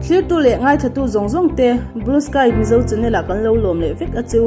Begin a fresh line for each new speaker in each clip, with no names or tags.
Thlirtu leh ngaithlatu zawng zawng te Blue Sky Mizo channel ah kan lo lawm leh vek a chu.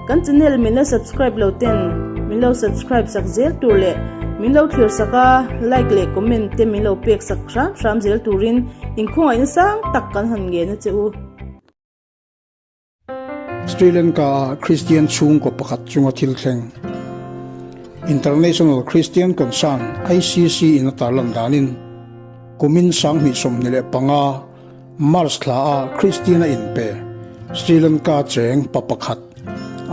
Kan channel min la subscribe lo ten min lo subscribe sak zel tur leh min lo thlir sak a like leh comment te min lo pek sak hram hram zel turin inkhawngaihna sang tak kan han ngen a che u.
Sri Lanka-a Kristian chhungkaw pakhat chunga thil thleng, International Christian Concern, ICC, in a tarlan danin, kumin 2025 March thla-a Kristian a inpe Sri Lanka cheng pa pakhat,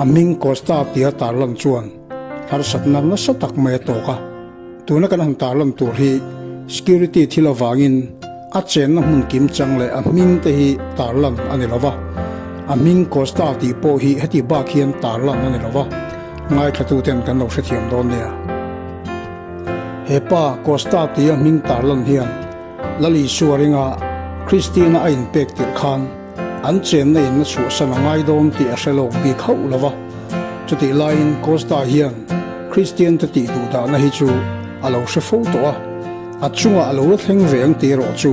a hming Costa tia tarlan chuan harsatna nasa tak mai a tawk a. Tuna kan han tarlan tur hi security thil avangin a chenna hmun kim chang leh a hming te hi tarlan a ni lo va, a hming Costa tih pawh hi heti bak hian tarlan a ni lo va, ngaithlatu ten kan lo hrethiam dawn nia. He pa Costa tia hming tarlan hian Lal Isua ringa Kristiana a inpek tirh khan an chenna in a chhuahsan a ngai dawn tih a hre lawk bik hauh lo va. Chutih laiin Costa hian Kristian te tih duh dahna hi chu a lo hre fo tawh a, a chungah a lo la thleng ve ang tih erawh chu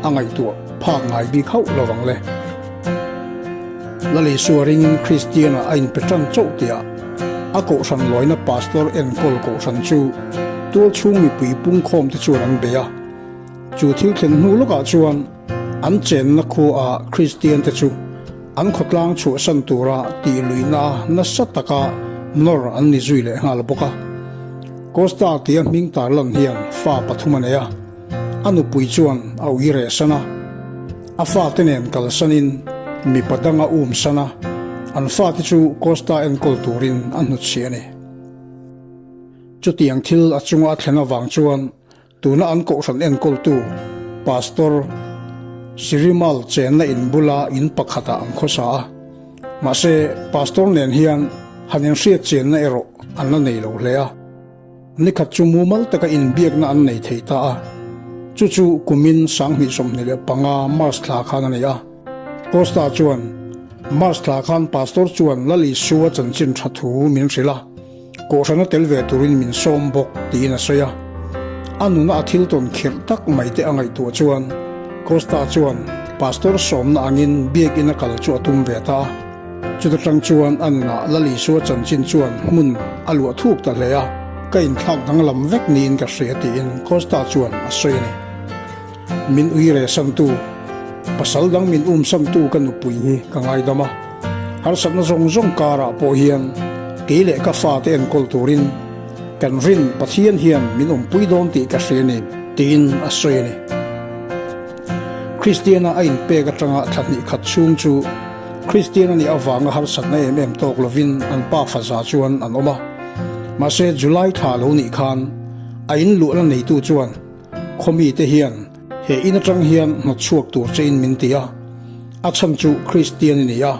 a ngaihtuah phak ngai bik hauh lo vang le. Lal Isua ringin Kristiana a inpe tan chauh tihah a kohhran lawina pastor enkawl kohhran chu tual chhung mipui pungkhawmte chuan an bei a. Chu thil thlen hnu lawkah chuan an chenna khuaah Kristiante chu an khawtlang chhuahsan tura tih luihna nasa taka nawr an ni zui leh nghal bawk a. Costa tia hming tarlan hian fa pathum a nei a, a nupui chuan a ui rehsan a, a fate nen kalsanin mipa danga umsan a, an fate chu Costa enkawl turin a hnutchhiah a ni. Chutiang thil a chunga a thlen avang chuan Tuna an kohhran enkawltu Pastor Sirimal chenna in bula in pakhatah an khawsa a, mahse Pastor nen hian han inhriat chenna erawh an la nei lo hle a. Nikhat chu mumal taka inbiakna an nei thei ta a, chu chu kumin 2025 March thla khan a ni a. Costa chuan, March thla khan Pastor chuan Lal Isua chanchin tha thu min hrilh a, Kohhrana tel ve turin min sawm bawk tiin a sawi a. A nuna a thil tawn khirh tak mai te a ngaihtuah chuan Costa chuan Pastor sawmna angin biakinn a kal chu a tum ve ta a. Chuta tang chuan a nunah Lal Isua chanchin chuan hmun a luah thuk ta hle a, ka inthlak danglam vek niin ka hria tiin Costa chuan a sawi a ni. Min ui rehsantu, pasal dang min umsantu ka nupui hi ka ngaidam a. Harsatna zawng zawng karah pawh hian kei leh ka fate enkawl turin kan rin Pathian hian min awmpui dawn tih ka hria ni, tiin a sawi a ni. Kristiana a inpek atanga thla hnih khat chhung chu Kristian a nih avanga harsatna em em tawk lovin an pa faza chuan an awm a. Mahse July thla lo nih khan a inluahna neitu chuan Khawmite hian he in atang hian hnawtchhuak tur che in min ti a, a chhan chu Kristian i ni a,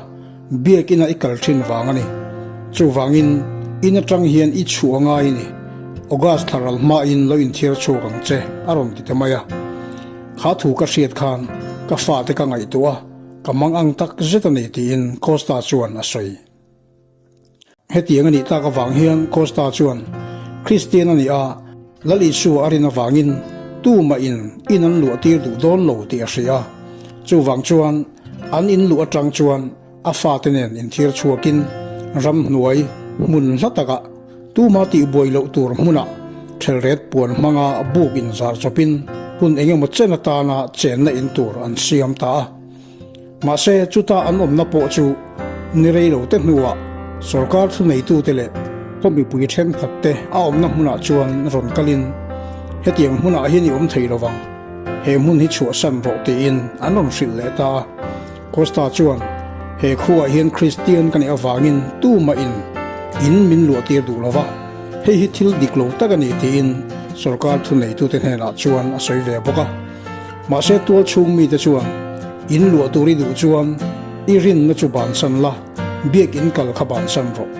biakina i kal thin vang a ni. Chuvangin in atang hian i chhuah a ngai ni, August thla ral hmain lo inthiar chhuak ang che a rawn ti ta mai a. Kha thu ka hriat khan ka fate ka ngaihtuah a, ka mang ang tak zet a ni tiin Costa chuan a sawi. Hetiang a nih tak avang hian Costa chuan Kristian a nih a, Lal Isua a rin avangin tumah in in an luah tir duh dawn lo tih a hria a. Chuvang chuan an in luh atang chuan a fate nen inthir chhuakin ramhnuai hmun hla takah tuma tihbuai loh tur hmunah thelret puan hmanga buk inzar chawpin hun engemaw chen atana chenna in tur an siam ta a. Mahse, chuta an awmna pawh chu ni rei lo te hnuah sorkar thuneitute leh khaw mipui thenkhat te a awmna hmunah chuan rawn kalin, Hetiang hmunah hian i awm thei lo vang, he hmun hi chhuahsan rawh tiin an rawn hrilh leh ta a. Costa chuan, He khuaah hian Kristian ka nih avangin tumah in in min luahtir duh lo va, hei hi thil dik lo tak a ni tiin sorkar thuneitute hnenah chuan a sawi ve bawk a. Mahse tual chhung mite chuan in luah tur i duh chuan i rinna chu bansan la, biak in kal kha bansan rawh.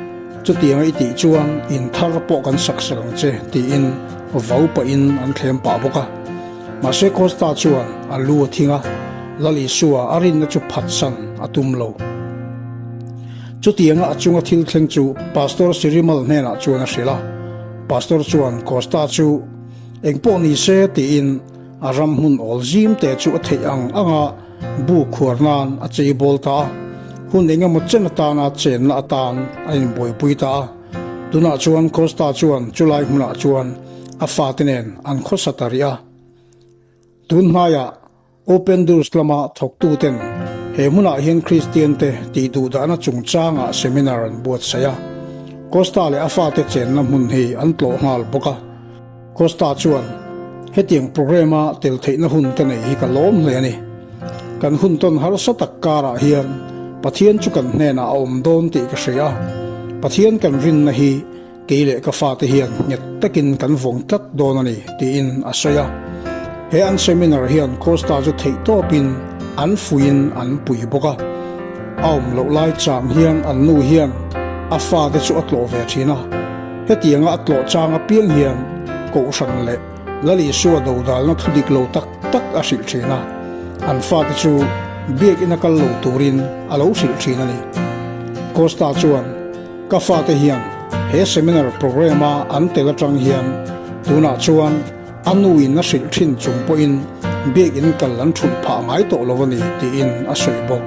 Chutianga i tih chuan in thar pawh kan sak sak ang che tiin vau pahin an thlem pah bawk a. Mahse Costa chuan a lu a thing a, Lal Isua a rinna chu phatsan a tum lo. Chutianga a chunga thil thleng chu Pastor Sirimal hnenah chuan a hrilh a. Pastor chuan Costa chu engpawh ni se tiin, A ram hmun awl zim te chu a theih ang ang a. Bu khuar nan a cheibawl ta a, hun eng emaw chen atana chenna atan a inbuaipui ta a. Tunah chuan Costa chuan chulai hmunah chuan a fate nen an khawsa ta rih a. Tun hnaiah Open Doors lama thawktuten he hmunah hian Kristiante tih duhdahna chungchangah seminar an buatsaih a. Costa leh a fate chenna hmun hi an tlawh nghal bawk a. Costa chuan, Hetiang programme-a tel theihna hun ka nei hi ka lawm hle a ni. Kan hun tawn harsa tak karah hian Pathian chu kan hnenah a awm dawn tih ka hria a. Pathian kan rinna hi kei leh ka fate hian nghet takin kan vawng tlat dawn a ni, tiin a sawi a. He an seminar hian Costa chu theihtawpin an fuiin an pui bawk a. A awm loh lai chang hian an nu hian a fate chu a tlawh ve thin a. Hetianga a tlawh chang apiang hian Kohhran leh Lal Isua dodalna thu dik lo tak tak a hrilh thin a, an fate chu biakina kal lo turin a lo hrilh thin a ni. Costa chuan, Ka fate hian he seminar programme-a an tel atang hian tunah chuan A nuin a hrilh thin chung pawhin biakinn kal an thulh phah ngai tawh lo a ni tiin a sawi bawk.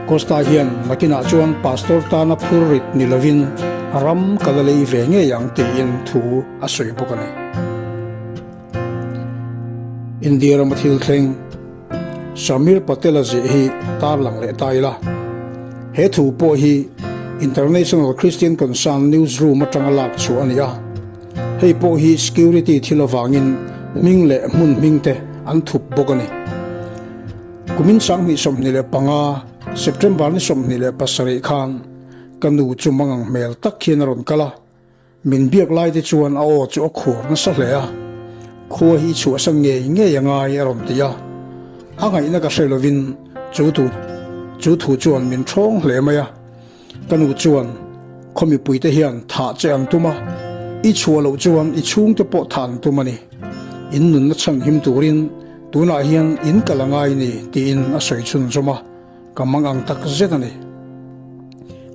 Costa hian nakinah chuan pastor tana phur rit ni lovin ram ka la lei ve ngei ang tiin thu a sawi bawk a ni. India rama thil thleng Samir Patel-a zeh hi tarlang leh ta ila. He thu pawh hi International Christian Concern Newsroom atanga lak chhuah a ni a. Hei pawh hi security thil avangin hming leh hmun hming te an thup bawk a ni. Kumin 2025, September ni 27 khan ka nu chu mangang hmel tak hian a rawn kal a, min biak lai te chuan a aw chu a khur nasa hle a, khua hi i chhuahsan ngei ngei a ngai a rawn ti a, a ngaihna ka hre lovin chu thu chu thu chuan min ṭhawng hle mai a. Ka nu chuan, Khaw mipuite hian thah che an tum a, i chhuah loh chuan i chhungte pawh thah an tum a ni. In nunna chhan him turin tunah hian in kal a ngai ni, tiin a sawi chhunzawm a, ka mang ang tak zet a ni.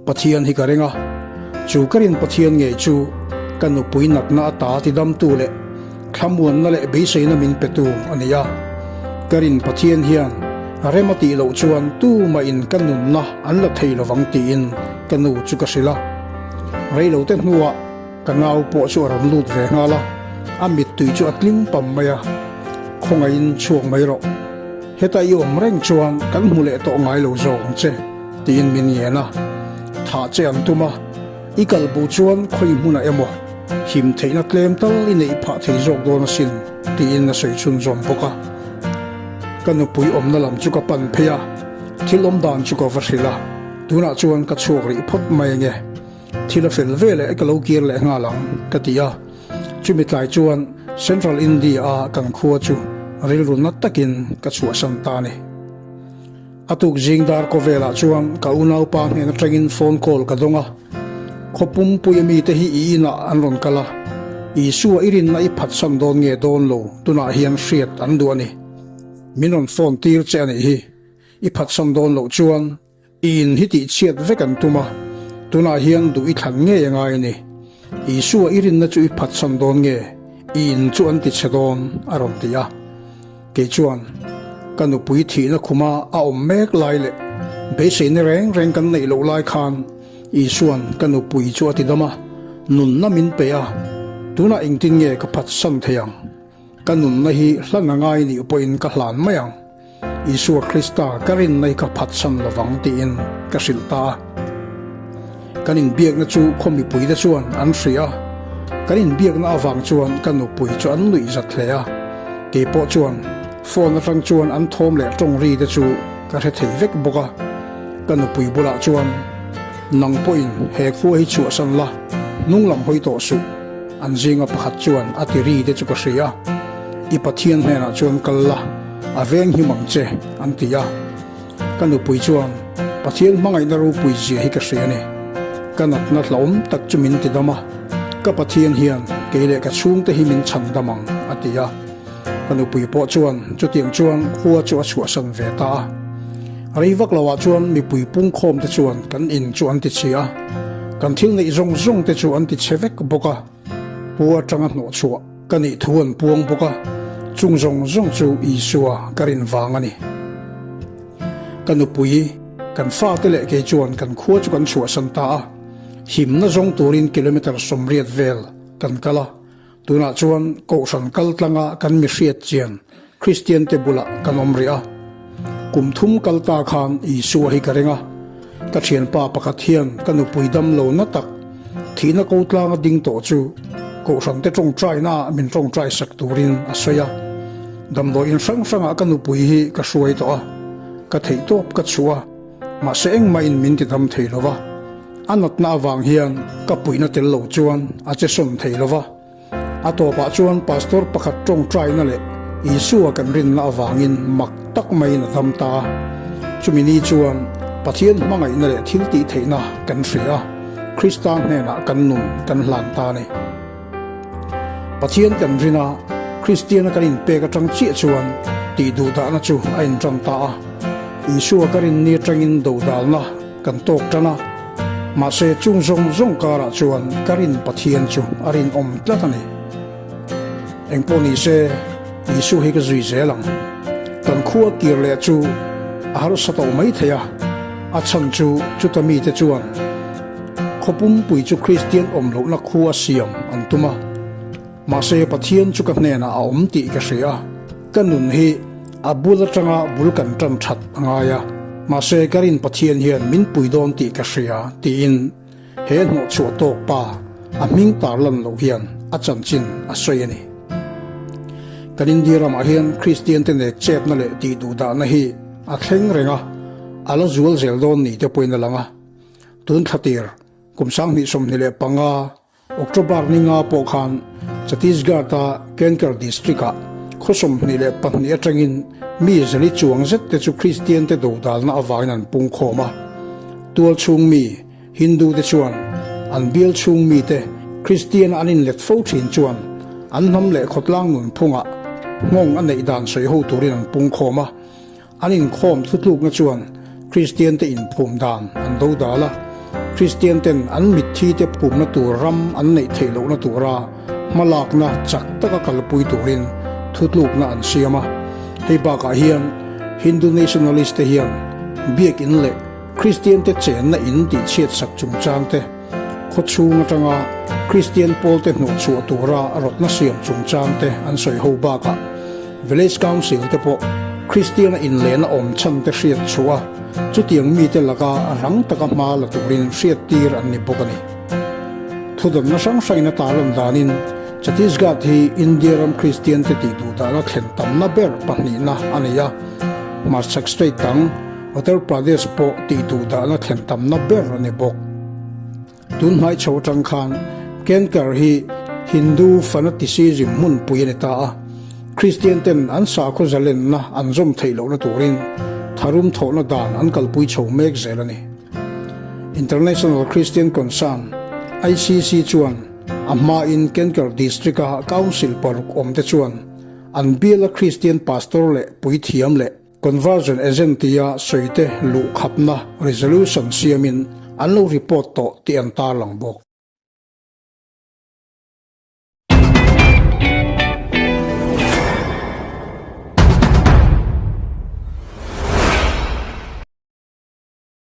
Pathian hi ka ring a, chu ka rin Pathian ngei chu ka nupui natna ata tidamtu leh Thlamuanna leh beiseina min petu a ni a, ka rin Pathian hian rem a tih loh chuan tumah in ka nunna an la thei lovang tiin ka nu chu ka hrilh a. Reilote hnuah ka nau pawh chu a rawn lut ve nghal a, a mittui chu a tling pam mai a, Khawngaihin chhuak mai rawh, heta i awm reng chuan kan hmu leh tawh ngai lo zawk ang che tiin min ngen a, thah che an tum a, i kal bo chuan khawi hmunah emaw Him theihna tlem tal i neih phah thei zawk dawn asin, tiin a sawi chhunzawm bawk a. Ka nupui awmna lam chu ka pan phei a, thil awm dan chu ka va hrilh a, tunah chuan ka chhuak rih phawt mai ange, thil a fel ve leh ka lo kir leh nghal ang, ka ti a. Chumi tlai chuan Central India-a kan khua chu rilru na takin ka chhuahsan ta a ni. A tuk zing dar kawvelah chuan ka unaupa hnen atangin phone call ka dawng a, Khaw pumpuia mite hi i inah an rawn kal a, Isua i rinna i phatsan dawn nge dawn lo tunah hian hriat an duh a ni. Min rawn phone tir che a nih hi, i phatsan dawn loh chuan i in hi tihchhiat vek an tum a, tunah hian duh i thlan ngei a ngai a ni. Isua i rinna chu i phatsan dawn nge i in chu an tichhe dawn a rawn ti a. Kei chuan ka nupui thihna khuma a awm mek lai leh beiseina reng reng kan neih loh lai khan Isua'n ka nupui chu a ti dam a, nunna min pe a, tunah engtin nge ka phatsan thei ang? Ka nunna hi hlan a ngai nih pawhin ka hlan mai ang. Isua Krista ka rinna hi ka phatsan lovang tiin ka hrilh ta a. Kan inbiakna chu khaw mipuite chuan an hria a, kan inbiakna avang chuan ka nupui chu an nuih zat hle a. Kei pawh chuan phone atang chuan an thawm leh tawng ri te chu ka hre thei vek bawk a. Ka nupui bulah chuan, Nang pawhin he khua hi chhuahsan la, hnung lam hawi tawh suh. An zinga pakhat chuan a ti ri te chu ka hria a, I Pathian hnenah chuan kal la, a veng him ang che, an ti a. Ka nupui chuan, Pathian hmangaihna ropui zia hi ka hria a ni. Ka natna hlauhawm tak chu min ti dam a, ka Pathian hian kei leh ka chhungte hi min chhan dam ang, a ti a. Ka nupui pawh chuan chutiang chuan khua chu a chhuahsan ve ta a. Rei vak loah chuan mipui pungkhawm te chuan kan in chu an ti chhia a, kan thil neih zawng zawng te chu an ti chhe vek bawk a, pu atanga hnawh chhuah ka nih thu an puang bawk a, chung zawng zawng chu Isua ka rin vang a ni. Ka nupui, kan fate leh kei chuan kan khua chu kan chhuahsan ta a, himna zawng turin kilometre 80 vel kan kal a. Tunah chuan Kohhran kal tlanga kan mi hriat chian Kristian te bulah kan awm rih a. Kum thum kal ta khan Isua hi ka ring a. Ka thianpa pakhat hian ka nupui dam lo na tak thihna ko tlanga ding tawh chu Kohhran te tawngtaina ah min tawngtai sak turin a sawi a. Damdawi in hrang hrangah ka nupui hi ka hruai tawh a, ka theihtawp ka chhuah a, mahse engmahin min ti dam thei lo va. A natna avang hian ka puihna tel lo chuan a che sawn thei lo va. A tawpah chuan pastor pakhat tawngtaina leh Isua kan rinna avangin mak tak maiin a dam ta a. Chumi ni chuan Pathian hmangaihna leh thil tih theihna kan hria a, Krista hnenah kan nun kan hlan ta a ni. Pathian kan rin a, Kristiana kan inpek atang chiah chuan tih duhdahna chu a intan ta a. Isua ka rin ni atangin dodalna kan tawk tan a, mahse chung zawng zawng karah chuan ka rin Pathian chu a rinawm tlat a ni. Engpawh ni se, Isua hi ka zui zel ang. Kan khua kir leh chu a harsa tawh mai thei a, a chhan chu chuta mite chuan khaw pumpui chu Kristian awm lohna khua siam an tum a. Mahse Pathian chu ka hnenah a awm tih ka hria a, ka nun hi a bul atanga bul kan tan that a ngai a, mahse ka rin Pathian hian min pui dawn tih ka hria tiin he hnawhchhuah tawk pa a hming tar lan loh hian a chanchin a sawi a ni. Kan India ramah hian Kristian te nek chepna leh tih duhdahna hi a thleng reng a, a la zual zel dawn ni te pawhin a lang a. Tun thlatir kum 2025, October ni nga pawh khan Chhattisgarh-a Kanker District-ah khaw 22 atangin mi zali chuang zet te chu Kristian te dodalna avangin an pung khawm a. Tual chhung mi, Hindu te chuan an bial chhung mite Kristian-a an inlet fo thin chuan an hnam leh khawtlang nunphungah nghawng a neih dan sawi ho turin an pung khawm a. An inkhawm thutlukna chuan Kristiante inphum dan an do dal a, Kristianten an mitthite phumna tur ram an neih theih lohna tura hmalakna chak taka kalpui turin thutlukna an siam a. Hei bakah hian Hindu nationalist te hian biakin leh Kristiante chenna in tihchhiatsak chungchangte khawchhung atanga Kristian pawlte hnawhchhuah tura rawtna siam chungchangte an sawi ho bakah Village Council te pawh Kristiana inlehna awm chhan te hriat chhuah a, chutiang mite laka rang taka hma la turin hriattir an ni bawk a ni. Thudawnna hrang hrangin a tarlan danin Chhattisgarh hi India ram Kristian te tih duhdahna thlen tamna ber pahnihna a ni a, hmarchhak state dang Uttar Pradesh pawh tih duhdahna thlen tamna ber a ni bawk. Tun hmai chho atang khan Kenkar hi Hindu fanaticism hmunpui a ni ta a, Kristian ten an sakhaw zalenna an zawm theih lohna turin tharum thawhna dan an kalpui chho mek zel a ni. International Christian Concern, ICC, chuan a hmain Kenkar District-a Council paruk awmte chuan an biala Kristian pastor leh puithiam leh Conversion agent tia sawite luhkhapna resolution siamin an lo report tawh tih an tarlang bawk.